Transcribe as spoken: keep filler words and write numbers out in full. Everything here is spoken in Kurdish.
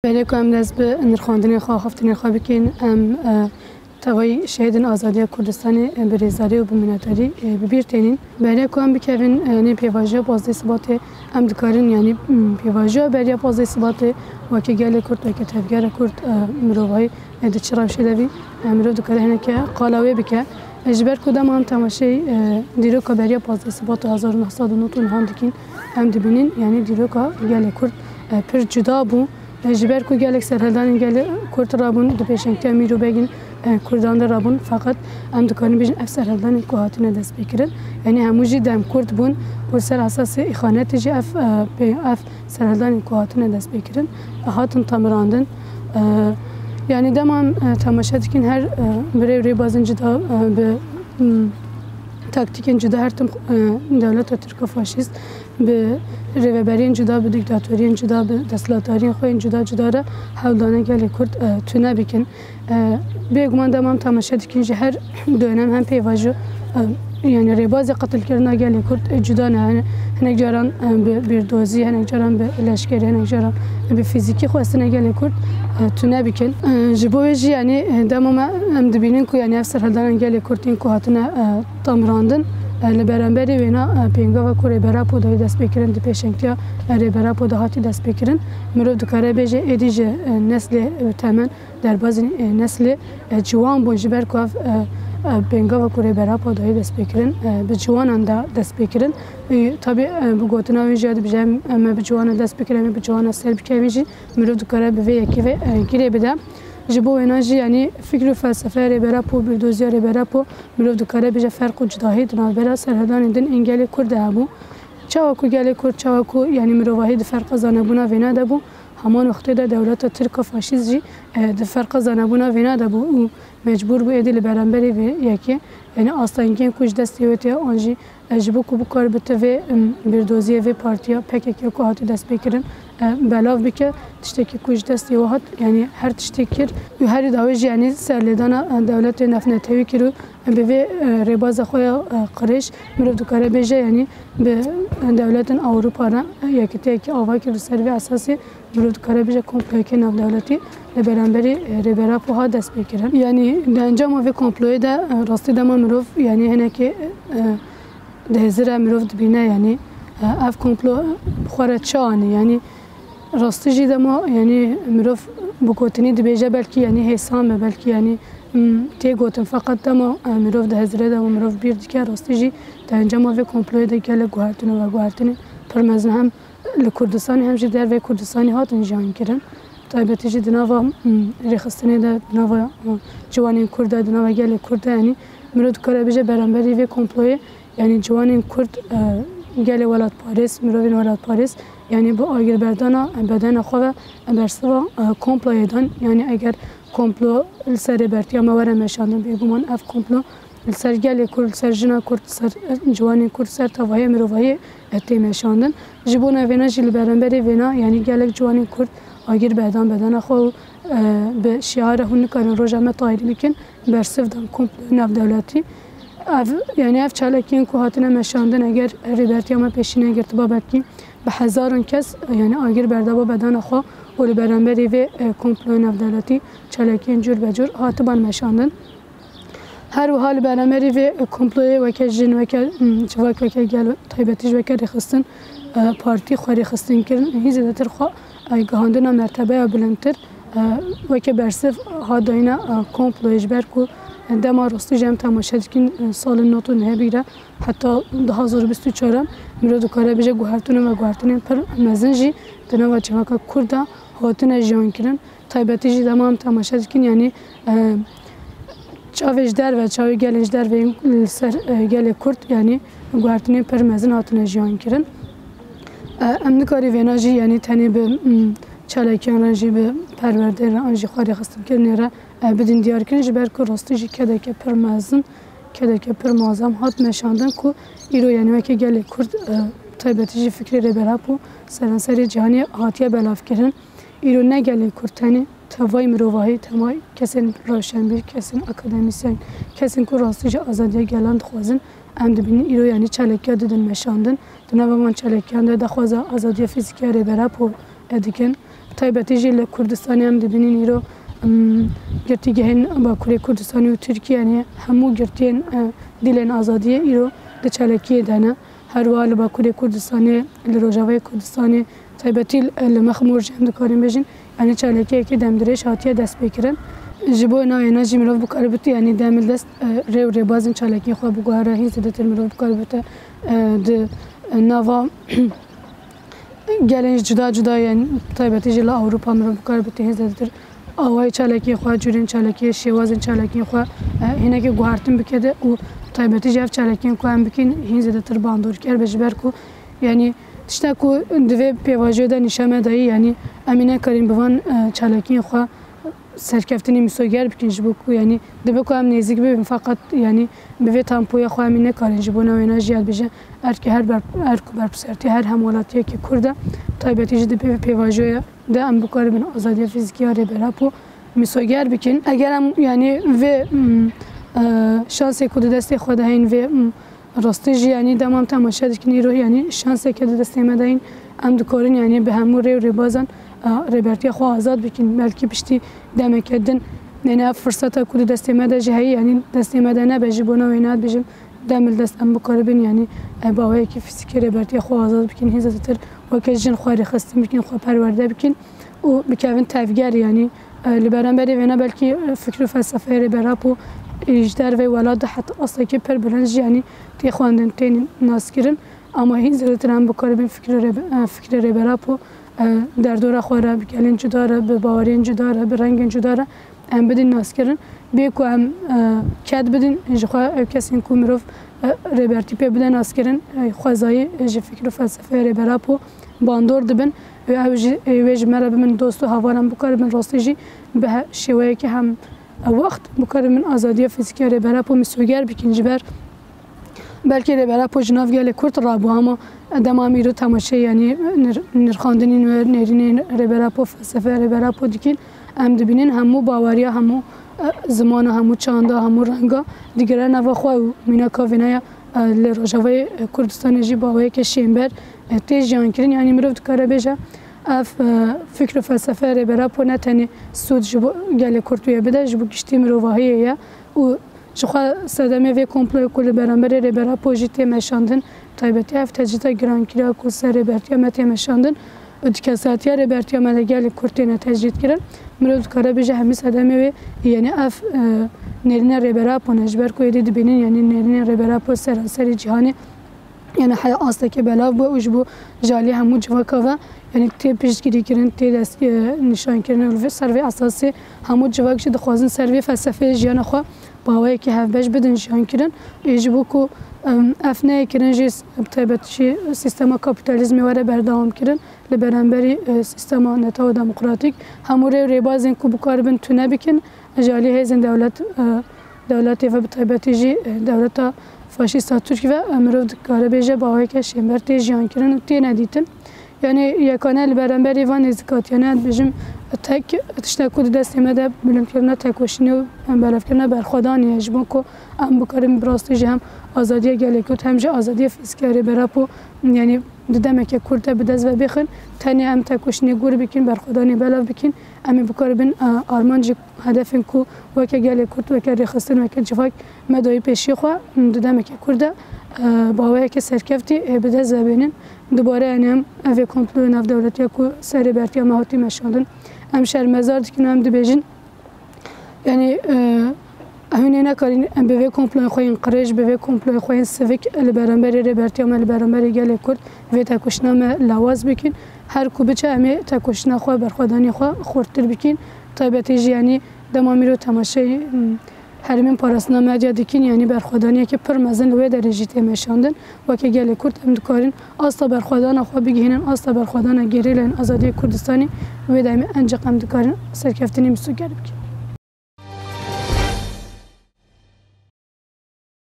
Berê ku em dest bi nirxandinê xwe, axaftinê xwe bikin, em, e, tevayî şehîdên azadiya Kurdistanê, e, bi rêzdarî û bi minetarî, e, bi bîr tênîn. Berê ku em bikevin, e, nê pêvajoya pazdeh Sibatê, em dikarin, yanî, m, pêvajoya beriya pazdeh Sibatê weke gelê Kurd, weke tevgera Kurd, e, mirovahî, e, di çi rewşê de bî, e, mirov dikare hineke qala wê bike. E, ji ber ku dema em temaşeyî, e, dîroka beriya pazdeh Sibatê hezar û neh sed û nod û nehan dikin, em dibînin, yanî dîroka gelê Kurd, e, pir cuda bû. E, ji ber ku gelek serhildanên gelê Kurd rabûn, di pêşengtiya mîr û begên, e, Kurdan de rabûn, feqet em dikarin bêjin ev serhildanên ku hatine destpêkirin, yanî hemû jî dem Kurd bûn û ser esasê îxanetê jî ev, e, pê-, ev serhildanên ku hatine destpêkirin, e, hatin temirandin. E, yanî dema em, e, temaşe dikin her, e, birê û rêbazên cuda, e, bi, m, taktîkên cuda her tim, e, dewleta Tirka faşîst bi rêveberiyên cuda, bi dîktatoriyên cuda, bi desthilatdariyên xwe yên cuda cuda re hewl dane gelê Kurd, e, tune bikin. E, bêguman dema em temaşe dikin ji her dönem hem pêvajo, e, yanî rêbazê qetilkirina gelê Kurd, e, cuda ne. Hin-, hinek caran, e, bi bîrdozî, hinek caran bi leşkerî, hinek caran bi fîzîkî xwestine gelê Kurd, e, tune bikin. E, ji bo wê jî yanî, e, dema me em dibînin ku yanî ev serhildanên gelê Kurd yên ku hatine, e, temirandin, e, li beramberî wêna, e, pêngava ku Rêber Apo dayî destpêkirin, di pêşengtiya, e, Rêber Apo de hatî destpêkirin. Mirov dikare bêje êdî ji, e, neslê, e, temen derbazî, e, neslê, e, ciwan bûn, ji ber ku ev, e, e, pêngava ku Rêber Apo dayî destpêkirin, e, bi ciwanan de destpêkirin. E, tabî, e, bi gotina wî jî ya dibêje, em, em ê bi ciwana dest bikin, em ê bi ciwana ser bikevin jî mirov dikare bi vê yekê ve, e, girê bide. Ji bo wêna jî, yanî fikr û felsefeya Rêber Apo, bîrdoziya Rêber Apo, mirov dikare bêje ferq û cudahî di navbera serhildanên din ên gelê Kurd de hebû. Çawa ku gelê Kurd, çawa ku, yanî mirovahî di ferqa zanebûna vêna de bû, heman wextê de dewleta Tirka faşîst jî, e, di ferqa zanebûna vêna de bû û mecbûr bû êdî li beramberî vê yekê, yanî astengiyên ku ji destê wê tê an jî, e, ji bo ku bikaribe ti vê, em, bîrdoziyê vê partiya P K K ku hatî destpêkirin, e, belav bike, tiştekî ku ji destê wê hat, yanî her tiştê kir û herî dawî jî, yanî serlêdana, e, dewletê navnetewî kir û bi vê, e, rêbaza xwe ya, e, qirêj mirov dikare bêje, yanî bi dewletên Ewropa re, e, yekîtiyekî ava kir. Li ser vê esasê mirov dikare bêje komployeke navdewletî li beramberî, e, Rêber Apo hat destpêkirin. Yanî di encama vê komployê de, e, rastî dema mirov, yanî hinekê, e, dihizire, mirov dibîne, yanî, e, ev komplo bi xwe re çi anî? Yanî rastî jî dema, yanî mirov bi gotinî dibêje, belkî, yanî hêsan be, belkî, yanî, m, tê gotin, feqet dema, e, mirov dihizire, dema mirov bîr dike, rastî jî di encama vê komployê de gelek guhertin û veguhertinên pir mezin hem li Kurdistanê hem jî derveyî Kurdistanê hatin jiyan kirin. Taybetî jî di nava, m, rêxistinê de, di nava, e, ciwanên Kurd de, di nava gelê Kurd de, yanî mirov dikare bêje beramberî vê komployê, yanî ciwanên Kurd, e, gelê welatparêz, mirovên welatparêz, yanî bi agirberdana, e, bedena xwe ve, e, bersiva, e, komployê dan. Yanî eger komplo li ser Rêbertiya me were meşandin, bêguman ev komplo li ser gelê Kurd, li ser jina Kurd, li ser, e, ciwanên Kurd, li ser tevahiyê mirovahiyê, e, tê meşandin. Ji bona vêna jî li beramberê vêna, yanî gelek ciwanên Kurd agir berdan bedena xwe û, e, bi şiara "Hûn nikarin roja me tayîrî bikin", bersiv dan komployê navdewletî. Ev, yanî ev çalakiyên ku hatine meşandin, eger Rêbertiya me pêşî negirtiba, belkî bi hezaran kes, yanî agir berdaba bedena xwe û li beramberî vê, e, komployê navdewletî çalakiyên cûr be cûr hatiban meşandin. Her wiha li beramberî vê komployê weke jin, weke, m, civak, weke gel, taybetî jî weke rêxistin, e, partî xwe rêxistin kirin. Hîn zêdetir xwe, e, gihandina mertebeya bilindtir, e, weke bersiv hat dayîna, e, komployê, ji ber ku, e, dema rastî jî em temaşe dikin, e, salên nod û nehê bigire heta du hazar û bîst û çar mirov dikare bêje guhertin û veguhertinên pir mezin jî di nava civaka Kurd de hatine jiyan kirin. Taybetî jî dema em temaşe dikin, yanî, e, çavê ji derve, çavê gelên ji derve yên li ser, e, gelê Kurd, yanî guhertinên pir mezin hatine jiyan kirin. E, em nikarî vêna jî, yanî tenê bi, m, çalakiyan re jî, bi perwerdeyê re an jî xwe rêxistinkirinê re, e, bidin diyar kirin, ji ber ku rastî jî kedeke pir mezin, kedeke pir muazzam hat meşandin ku îro, yanî weke gelê Kurd, e, taybetî jî fikrê Rêber Apo seranserê cîhanê hatiye belavkirin. Îro ne gelê Kurd tenê, tevayî mirovahî, tevayî kesên rewşenbîr, kesên akademîsyen, kesên ku rastî ji azadiya gelan dixwazin, em dibînin îro, yanî, çalakiya didin meşandin. Di nava van çalakiyan de daxwaza azadiya fîzîkî ya Rêber Apo, e, dikin. taybetî jî li Kurdistanê em dibînin îro, em, girtîgehên Bakurê Kurdistanê û Tirkiye, yanî hemû girtiyên, e, dîlên azadiyê îro di çalakiyê de ne. Her wiha li Bakurê Kurdistanê, li Rojavayê Kurdistanê, taybetî li Mexmûr jî em dikarin bêjin, yanî çalakiyekî demdirêj hatiye destpêkirin. Ji bo navêna jî mirov bikare bite, yanî demildest, e, rê û rêbazên çalakiyê xwe biguhere, hîn zêdetir mirov bikare bite, e, di nava gelên cuda cuda yên, taybetî jî li Ewropa mirov bikare bite, hîn zêdetir awayê çalakiyê xwe, cûrên çalakiyê, şêwazên çalakiyên xwe, e, hinekê guhertin bike de û taybetî jî ev çalakiyên ku em bikin, hîn zêdetir bandorker be, ji ber ku, yanî, tişta ku di vê pêvajoyê de nîşa me dayî, yanî, em ê nekarîn bi van, e, çalakiyên xwe serkeftinê mîsoger bikin, ji bo ku, yanî, dibe ku em nêzîk bibin, feqet, yanî, bi vê tempoya xwe em ê nekarîn ji bo navêna jî ya dibêje erkê her ber-, erk û berpirsiyartî her hemwelatiyekî Kurd e, taybetî jî di vê pêvajoyê de em bikaribin azadiya fîzîkî ya Rêber Apo mîsoger bikin. Eger em, yanî, vê, mm, e, şansê ku di destê xwe de heyîn vê, mm, rastî jî, yanî, dema em temaşe dikin îro, yanî, şanseke di destê me de heyîn, em dikarin, yanî, bi hemû rê û rêbazan, e, rêbertiya xwe azad bikin. Belkî piştî demeke din, yanî, ev firseta ku di destê me de jî heye, yanî, destê me de nebe, ji bo navê ne dibêjim, demildest em bikaribin, yanî, e, bi awayekî fîzîkî rêbertiya xwe azad bikin, hîn zêdetir weke jin xwe rêxistin bikin, xwe perwerde bikin û bikevin tevger, yanî, e, li beramberê vêna belkî, e, fikr û felsefeyê Rêber Apo, e, ji derveyî welat de heta astekî pir bilind jî, yanî, tê xwendin, tê naskirin. Ama hîn zêdetir em bikaribin fikr û rêbe-, e, fikrê Rêber Apo, e, derdora xwe re, bi gelên cuda re, bi baweriyên cuda re, bi rengên cuda re em bidin naskirin. Bê ku em, e, ked bidin, ji xwe ew kesên ku mirov, e, rêbertî pê bide naskirin, e, xwezayî ji fikr û felsefeya Rêber Apo bandor dibin. Û ew jî, e, wê ji me re bibin dost û heval, em bikaribin rastî jî bi he-, şêweyekî hem wext bikaribin azadiya fîzîkî ya Rêber Apo mîsoger bikin, ji ber belkî Rêber Apo ji nav gelê Kurd rabû, ama dema em îro temaşeyê, yanî, nir-, nirxandinên wê nêrînên Rêber Apo, felsefeya Rêber Apo dikin, em dibînin hemû baweriya, hemû, e, zimana, hemû çanda, hemû renga digire nava xwe û mîna kavêneya, e, li Rojavayê, e, Kurdistanê jî bi awayeke şênber, e, tê jiyankirin. Yanî mirov dikare bêje, ev, e, fikr û felsefeya Rêber Apo ne tenê sûd ji bo gelê Kurd wê bide, ji bo giştî mirovahiyê ye û Jixwe sedemê vê komployê ku li beramberê Rêber Apo jî tê meşandin, taybetî ev tecrîda girankirî ya ku ser rêbertiya me tê meşandin û di kesayetiya rêbertiya me de gelê Kurd têne tecrîdkirin, mirov dikare bêje hemî sedemê wê, yanî ev, e, nêrîna Rêber Apo ne, ji ber ku êdî dibînin, yanî nêrînên Rêber Apo seranserê cîhanê, yanî heya astekê belav bû û ji bo ji alî hemû civaka ve, yanî tê piştgirîkirin, tê dest, e, nîşankirin û li vê, ser vê esasê hemû civak jî dixwazin ser vê felsefeyê jiyana xwe bi awayekî hevbeş bidin jiyankirin. Ê ji bo ku, em, ev neyê kirin jî s-, bi taybet jî sîstema kapîtalîzmê were berdewam kirin li beramberî, e, sîstema netewa demokratîk. Hemû rê û rêbazên ku bikaribin tune bikin, ji alî hêzên dewlet, e, dewletê ve, bi taybetî jî, e, dewleta faşîsta Tirk ve, e, mirov dikare bêje bi awayeke şênber tê jiyankirin û têne dîtin. Yanî yekane li beramberî van nêzîkatiyane, dibêjim, tek tiştek ku di destê me de bilindkirina tekoşînê û belevkirina berxwedanê ye, ji bo ku em bikarin bi rastî jî hem azadiya gelê Kurd hem jî azadiya fîzîkî ya Rêber Apo, yanî di demeke kurt de bi dest ve bêxin. Tenê em tekoşînê gûr bikin, berxwedanê belav bikin, em ê bikaribin, e, armancê, hedefên ku weke gelê Kurd, weke rêxistin, weke civak me dayî pêşiyê xwe, di demeke kurt de, e, bi awayeke serkeftî, e, bi dest ve bênin. Dubare, yanî, em vê komploya navdewletî ya ku ser rêbertiya me hatî meşandin, em şermezar dikin û em dibêjin, yanî, e, em hûn ê nekarîn em bi vê komployên xwe yên qirêj, bi vê komployên xwe yên sivik li beramberî rêbertiya me, li beramberî gelê Kurd vê tekoşîna me lawaz bikin. Her ku biçe em ê tekoşîna xwe, berxwedanê xwe xurttir bikin. Taybetî jî, yanî, dema mîro temaşeyî, m, herêmên parastina medya dikin, yanî berxwedaniyeke pir mezin li wê derê jî tê meşandin. Weke gelê Kurd em dikarin asta berxwedana xwe bigihînin, asta berxwedana gerîlayên azadiyê Kurdistanê, wê de em ê enceq em dikarin serkeftinê mîsoger bikin.